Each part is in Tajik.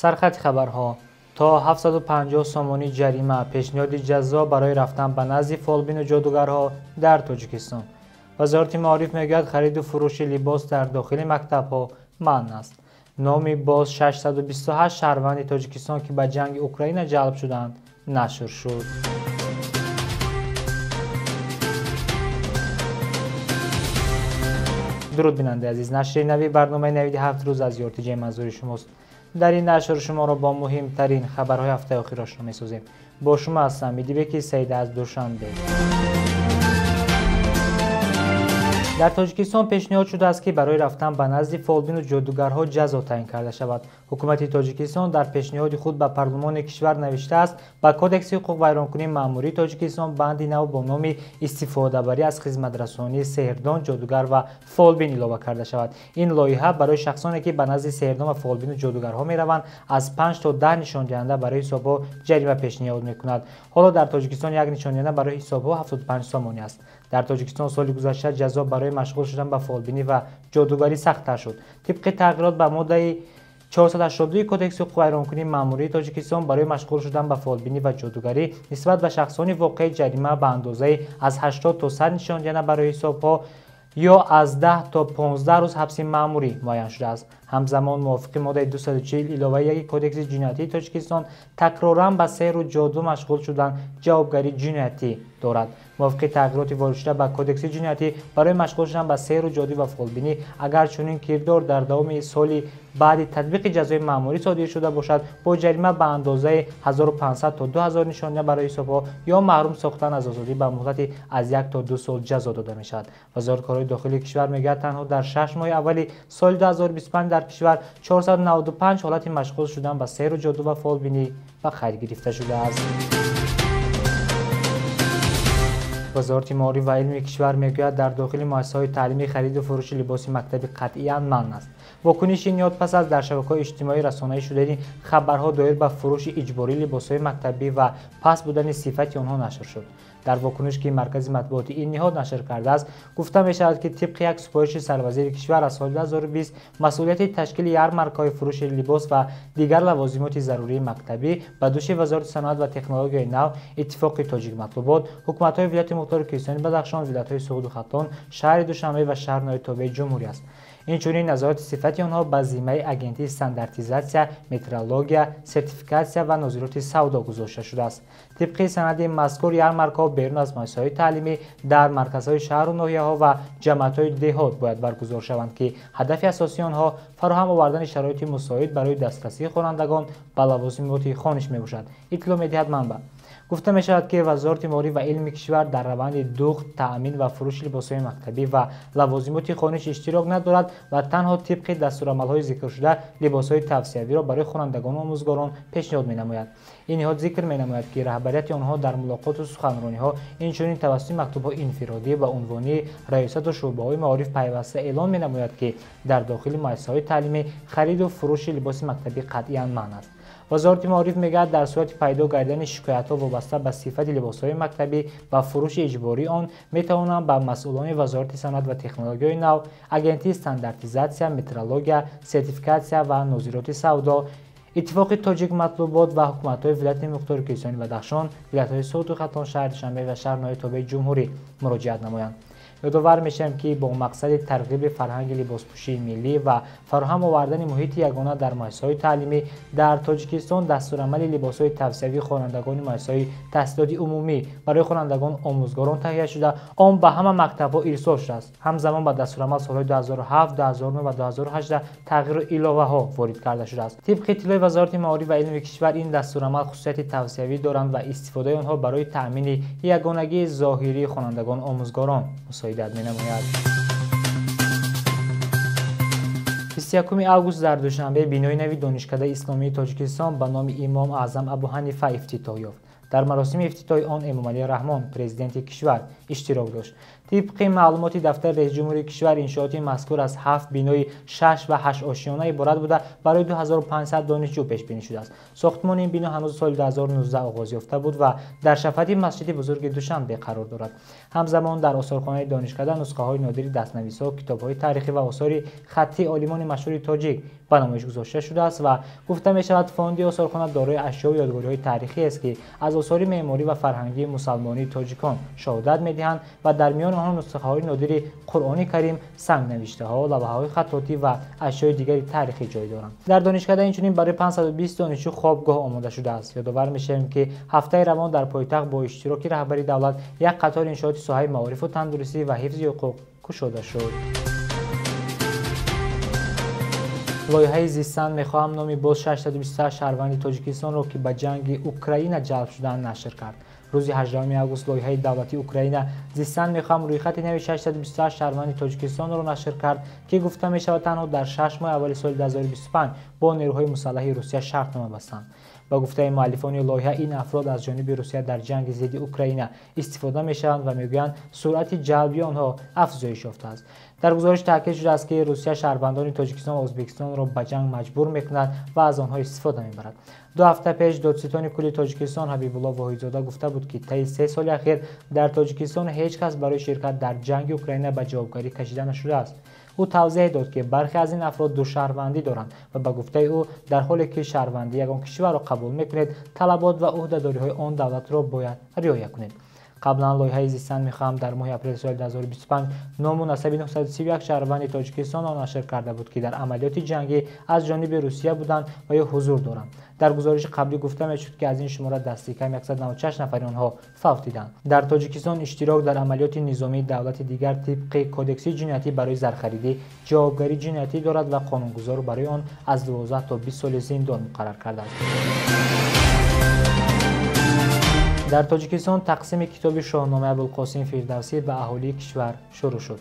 Сархати хабарҳо: то 750 сомонӣ ҷарима, пешниҳоди ҷазо барои рафтан ба назди фолбину ҷодугарҳо дар Тоҷикистон. Вазорати маориф мегӯяд, хариду фурӯши либос дар дохили мактабҳо манъ аст. Номи боз 628 шаҳрванди Тоҷикистон, ки ба ҷанги Украина ҷалб шуданд, нашр шуд. Дуруд, бинандаи азиз, нашри нави барномаи навиди 7 рӯз аз Ёртиҷаи манзури шумост. Дар ин нашр шуморо бо муҳимтарин хабарҳои ҳафтаи охир ошно месозем. Бо шумо ҳастам Идибеки Саид аз Душанбе. Дар Тоҷикистон пешниҳод шудааст, ки барои рафтан ба назди фолбину ҷодугарҳо ҷазо таъин карда шавад. Ҳукумати Тоҷикистон дар пешниҳоди худ ба парлумони кишвар навиштааст, ба Кодекси ҳуқуқвайронкунии маъмурии Тоҷикистон банди нав бо номи истифодабарӣ аз хизматрасонии сеҳрдон, ҷодугар ва фолбин илова карда шавад. Ин лоиҳа барои шахсоне, ки ба назди сеҳрдон ва фолбину ҷодугарҳо мераванд, аз 5 то 10 нишондиҳанда барои ҳисобҳо ҷарима пешниҳод мекунад. Ҳоло дар Тоҷикистон як нишондиҳанда барои ҳисобҳо 75 сомонӣ аст. Дар Тоҷикистон соли гузашта ҷазо барои машғул шудан ба фолбинӣ ва ҷодугарӣ сахттар шуд. Тибқи тағйирот ба моддаи 482 Кодекси ҳуқуқвайронкунии маъмурии Тоҷикистон барои машғул шудан ба фолбинӣ ва ҷодугарӣ нисбат ба шахсони воқеӣ ҷарима ба андозаи аз 80 то 100 нишондиҳанда барои ҳисобҳо ё аз 10 то 15 рӯз ҳабси маъмурӣ муайян шудааст. Ҳамзамон мувофиқи моддаи 240 иловаи 1 Кодекси ҷиноятии Тоҷикистон такроран ба сеҳру ҷоду машғул шудан ҷавобгарии ҷиноятӣ дорад. Мувофиқи тағйироти воридшуда ба Кодекси ҷиноятӣ барои машғул шудан ба сеҳру ҷодӯ ва фолбинӣ, агар чунин кирдор дар давоми соли баъди татбиқи ҷазои маъмурӣ содир шуда бошад, бо ҷарима ба андозаи 1500 то 2000 нишондиҳанда барои ҳисобҳо ё маҳрум сохтан аз озодӣ ба муҳлати аз 1 то 2 сол ҷазо дода мешавад. Вазорати корҳои дохилии кишвар мегӯяд, танҳо дар 6 моҳи аввали соли 2025 дар кишвар 495 ҳолати машғул шудан ба сеҳру ҷоду ва фолбинӣ ба қайд гирифта шудааст. Вазорати маориф ва илми кишвар мегӯяд, дар дохили муассисаҳои таълимӣ хариду фурӯши либоси мактабӣ қатъиян манъ аст. Вокуниши ниҳод пас аз дар шабакаҳои иҷтимоӣ расонаӣ шудани хабарҳо доир ба фурӯши иҷбории либосҳои мактабӣ ва паст будани сифати онҳо нашр шуд. Дар вокуниш, ки маркази матбуоти ин ниҳод нашр кардааст, гуфта мешавад, ки тибқи як супориши сарвазири кишвар аз соли 2020 масъулияти ташкили ярмаркаҳои фурӯши либос ва дигар лавозимоти зарурии мактабӣ ба дӯши Вазорати саноат ва технологияи нав, Иттифоқи тоҷикматлубот, ҳукуматҳои вилояти мухтори Кӯҳистони Бадахшон, вилоятҳои Суғду Хатлон, шаҳри Душанбе ва шаҳрҳои тобеи ҷумҳурӣ аст. Инчунин назорати сифати онҳо ба зиммаи Агентии стандартизатсия, метрология, сертификатсия ва нозироти савдо гузошта шудааст. Тибқи санади мазкур ярмаркаҳо берун аз муассисаҳои таълимӣ дар марказҳои шаҳру ноҳияҳо ва ҷамоатҳои деҳот бояд баргузор шаванд, ки ҳадафи асосии онҳо фароҳам овардани шароити мусоид барои дастрасии хонандагон ба лавозимоти хониш мебошад, иттилоъ медиҳад манбаъ. Гуфта мешавад, ки Вазорати маориф ва илми кишвар дар раванди духт, таъмин ва фурӯши либосҳои мактабӣ ва лавозимоти хониш иштирок надорад ва танҳо тибқи дастурамалҳои зикршуда либосҳои тавсиявиро барои хонандагону омӯзгорон пешниҳод менамояд. Ин ниҳод зикр менамояд, ки раҳбарияти онҳо дар мулоқоту суханрониҳо, инчунин тавассути мактубҳои инфиродӣ ва унвонии раёсату шӯъбаҳои маориф пайваста эълон менамояд, ки дар дохили муассисаҳои таълимӣ хариду фурӯши либоси мактабӣ қатъиян манъ аст. Вазорати маориф мегӯяд, дар сурати пайдо гардидани шикоятҳо вобаста ба сифати либосҳои мактабӣ ва фурӯши иҷбории он метавонанд ба масъулони Вазорати саноат ва технологияи нав, Агентии стандартизатсия, метрология, сертификатсия ва нозироти савдо, Иттифоқи тоҷикматлубот ва ҳукуматҳои вилояти мухтори Кӯҳистони Бадахшон, вилоятҳои Суғду Хатлон, шаҳри Душанбе ва шаҳрҳои тобеи ҷумҳурӣ муроҷиат намоянд. Ёдовар мешавем, ки бо мақсади тарғиби фарҳанги либоспӯшии миллӣ ва фароҳам овардани муҳити ягона дар муассисаҳои таълимӣ дар Тоҷикистон дастурамали либосҳои тавсиявии хонандагони муассисаҳои таҳсилоти умумӣ барои хонандагон омӯзгорон таҳия шуда, он ба ҳама мактабҳо ирсол шудааст. Ҳамзамон ба дастурамал солҳои 2007, 2009 ва 2018 тағйиру иловаҳо ворид карда шудааст. Тибқи иттилои Вазорати маориф ва илми кишвар ин дастурамал хусусияти тавсиявӣ доранд ва истифодаи онҳо барои таъмини ягонагии зоҳирии хонандагон омӯзгорон мусоидат менамояд. 21 август дар Душанбе бинои нави Донишкадаи исломии Тоҷикистон ба номи Имом Аъзам Абу Ҳанифа ифтитоҳ ёфт. Дар маросими ифтитоҳи он Эмомалӣ Раҳмон, президенти кишвар, иштирок дошт. Тибқи маълумоти дафтари раисҷумҳури кишвар, иншооти мазкур аз 7 бинои 6 ва 8 ошёна иборат буда, барои 2500 донишҷӯ пешбинӣ шудааст. Сохтмони ин бино ҳанӯз соли 2019 оғоз ёфта буд ва дар шафати масҷиди бузурги Душанбе қарор дорад. Ҳамзамон дар осорхонаи донишкада нусхаҳои нодири дастнависҳо, китобҳои таърихӣ ва осори хаттии олимони машҳури тоҷик ба намоиш гузошта шудааст ва гуфта мешавад, фонди осорхона дорои ашёву ёдгориҳои таърихӣ аст, ки аз осори меъморӣ ва фарҳангии мусалмонии тоҷикон шаҳодат медиҳанд ва дар миёни онҳо нусхаҳои нодири Қуръони Карим, сангнавиштаҳо, лавҳаҳои хаттотӣ ва ашёи дигари таърихӣ ҷой доранд. Дар донишкада инчунин барои 520 донишҷӯ хобгоҳ омода шудааст. Ёдовар мешавем, ки ҳафтаи равон дар пойтахт бо иштироки раҳбари давлат як қатор иншооти соҳаи маорифу тандурустӣ ва ҳифзи ҳуқуқ кушода шуд. Лоиҳаи «Зистан мехоҳам» номи боз 628 шаҳрванди Тоҷикистонро, ки ба ҷанги Украина ҷалб шудаанд, нашр кард. Рӯзи 18 август лоиҳаи давлатии Украина «Зистан мехоҳам» рӯйхати нави 628 шаҳрванди Тоҷикистонро нашр кард, ки гуфта мешавад, танҳо дар 6 моҳи аввали соли 2025 бо нерӯҳои мусаллаҳи Русия шартнома бастанд. Ба гуфтаи муаллифони лоиҳа, ин афрод аз ҷониби Русия дар ҷанги зидди Украина истифода мешаванд ва мегӯянд, суръати ҷалби онҳо афзоиш ёфтааст. Дар гузориш таъкид шудааст, ки Русия шаҳрвандони Тоҷикистон ва Ӯзбекистонро ба ҷанг маҷбур мекунад ва аз онҳо истифода мебарад. 2 ҳафта пеш додситони кулли Тоҷикистон Ҳабибулло Воҳидзода гуфта буд, ки таи 3 соли ахир дар Тоҷикистон ҳеҷ кас барои ширкат дар ҷанги Украина ба ҷавобгарӣ кашида нашудааст. Ӯ тавзеҳ дод, ки бархе аз ин афрод ду шаҳрвандӣ доранд ва ба гуфтаи ӯ, дар ҳоле ки шаҳрвандии ягон кишварро қабул мекунед, талабот ва ӯҳдадориҳои он давлатро бояд риоя кунед. Қаблан лоиҳаи «Зистан мехоҳам» дар моҳи апрели соли 2025 ному насаби 931 шаҳрванди Тоҷикистонро нашр карда буд, ки дар амалиёти ҷангӣ аз ҷониби Русия буданд ва ё ҳузур доранд. Дар гузориши қаблӣ гуфта мешуд, ки аз ин шумора дасти кам 196 нафари онҳо фавтиданд. Дар Тоҷикистон иштирок дар амалиёти низомии давлати дигар тибқи кодекси ҷиноятӣ барои зархаридӣ ҷавобгарии ҷиноятӣ дорад ва қонунгузор барои он аз 12 то 20 соли зиндон муқаррар кардааст. Дар Тоҷикистон тақсими китоби Шоҳномаи Абулқосим Фирдавсӣ ба аҳолии кишвар шурӯъ шуд.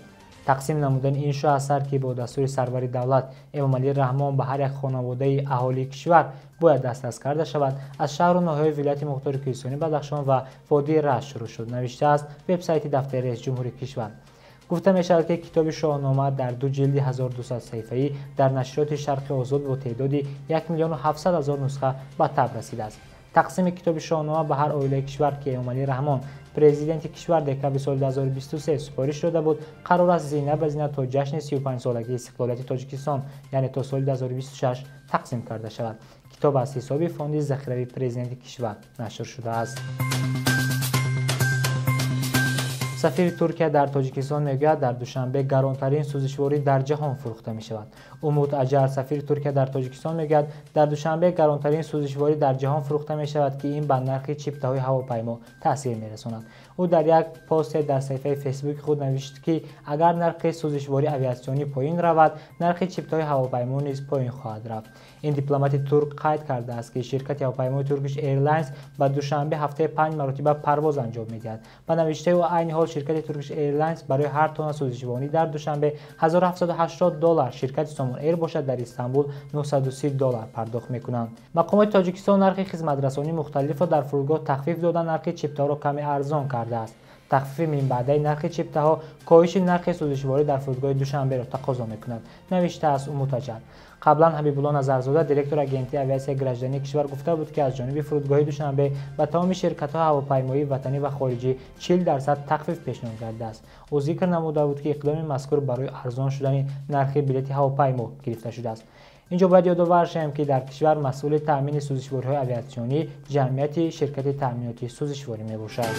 Тақсим намудани ин шоҳасар, ки бо дастури сарвари давлат Эмомалӣ Раҳмон ба ҳар як хонаводаи аҳолии кишвар бояд дастрас карда шавад, аз шаҳру ноҳияҳои вилояти мухтори Кӯҳистони Бадахшон ва водии Рашт шурӯъ шуд, навиштааст вебсайти дафтари раисҷумҳури кишвар. Гуфта мешавад, ки китоби Шоҳнома дар 2 ҷилди 1200 саҳифаӣ дар нашриёти Шарқи Озод бо теъдоди 1 700 000 нусха ба таб расидааст. Тақсими китоби Шоҳнома ба ҳар оилаи кишвар, ки Эмомалӣ Раҳмон, президенти кишвар, декабри соли 2023 супориш дода буд, қарор аст зина ба зина то ҷашни 35-солагии истиқлолияти Тоҷикистон, яъне то соли 2026 тақсим карда шавад. Китоб аз ҳисоби фонди захиравии президенти кишвар нашр шудааст. Сафири Туркия дар Тоҷикистон мегӯяд, дар Душанбе гаронтарин сӯзишворӣ дар ҷаҳон фурӯхта мешавад. Умут Аҷар, сафири Туркия дар Тоҷикистон, мегӯяд, дар Душанбе гаронтарин сӯзишворӣ дар ҷаҳон фурӯхта мешавад, ки ин ба нархи чиптаҳои ҳавопаймо таъсир мерасонад. Ӯ дар як посте дар саҳифаи Фейсбуки худ навишт, ки агар нархи сӯзишвории авиатсионӣ поён равад, нархи чиптаҳои ҳавопаймо низ поён хоҳад рафт. Ин дипломати турк қайд кардааст, ки ширкати ҳавопаймои Turkish Airlines ба Душанбе ҳафтаи 5 маротиба парвоз анҷом медиҳад. Ба навиштаи ӯ, айни ҳол ширкати Turkish Airlines барои ҳар тонна сӯзишворӣ дар Душанбе $1780, ширкати Somon Air бошад дар Истанбул $930 пардохт мекунанд. Мақомоти Тоҷикистон нархи хизматрасонии мухталифро дар фурудгоҳ тахфиф дода, нархи чиптаҳоро каме арзон кардааст. Тахфифи минбаъдаи нархи чиптаҳо коҳиши нархи сӯзишворӣ дар фурудгоҳи Душанберо тақозо мекунад, навиштааст Умут Аҷар. Қаблан Ҳабибулло Назарзода, директори агентии авиатсияи граждании кишвар, гуфта буд, ки аз ҷониби фурудгоҳи Душанбе ба тамоми ширкатҳои ҳавопаймоии ватанӣ ва хориҷӣ 40% тахфиф пешниҳод гардидааст. Ӯ зикр намуда буд, ки иқдоми мазкур барои арзон шудани нархи билети ҳавопаймо гирифта шудааст. Инҷо бояд ёдовар шавем, ки дар кишвар масъули таъмини сӯзишвориҳои авиатсионӣ ҷамъияти ширкати таъминоти сӯзишворӣ мебошад.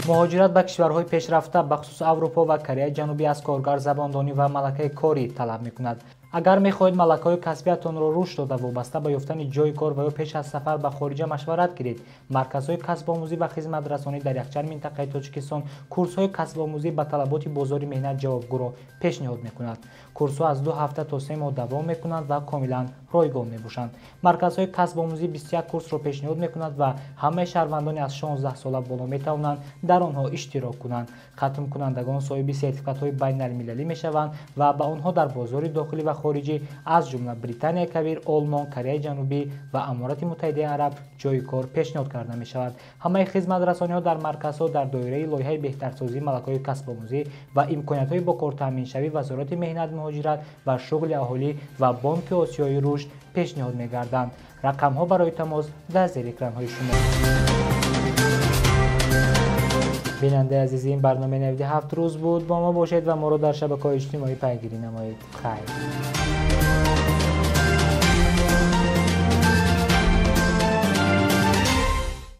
Муҳоҷират ба кишварҳои пешрафта, бахусус Аврупо ва Кореяи Ҷанубӣ, аз коргар забондонӣ ва малакаи корӣ талаб мекунад. Агар мехоҳед малакаҳои касбиятонро рушд дода, вобаста ба ёфтани ҷойи кор ва ё пеш аз сафар ба хориҷа машварат гиред, марказҳои касбомӯзӣ ва хизматрасонӣ дар якчанд минтақаи Тоҷикистон курсҳои касбомӯзӣ ба талаботи бозори меҳнат ҷавобгӯро пешниҳод мекунад. Курсҳо аз 2 ҳафта то 3 моҳ давом мекунанд ва комилан ройгон мебошанд. Марказҳои касбомӯзӣ 21 курсро пешниҳод мекунад ва ҳамаи шаҳрвандони аз 16 сола боло метавонанд дар онҳо иштирок кунанд. Хатмкунандагон соҳиби сертификатҳои байналмилалӣ мешаванд ва ба онҳо дар бозори дохилӣ ва хориҷӣ, аз ҷумла Британияи Кабир, Олмон, Кореяи Ҷанубӣ ва Аморати Муттаҳидаи Араб ҷойи кор пешниҳод карда мешавад. Ҳамаи хизматрасониҳо дар марказҳо дар доираи лоиҳаи беҳтарсозии малакаҳои касбомӯзӣ ва имкониятҳои бо кор таъминшавӣ Вазорати меҳнат, муҳоҷират ва шуғли аҳолӣ ва Бонки Осиёии Рушд пешниҳод мегарданд. Рақамҳо барои тамос дар зери экранҳои шумо. Бинандаи азиз, ин барномаи навиди ҳафт рӯз буд. Бо мо бошед ва моро дар шабакаҳои иҷтимоӣ пайгирӣ намоед. Хайр.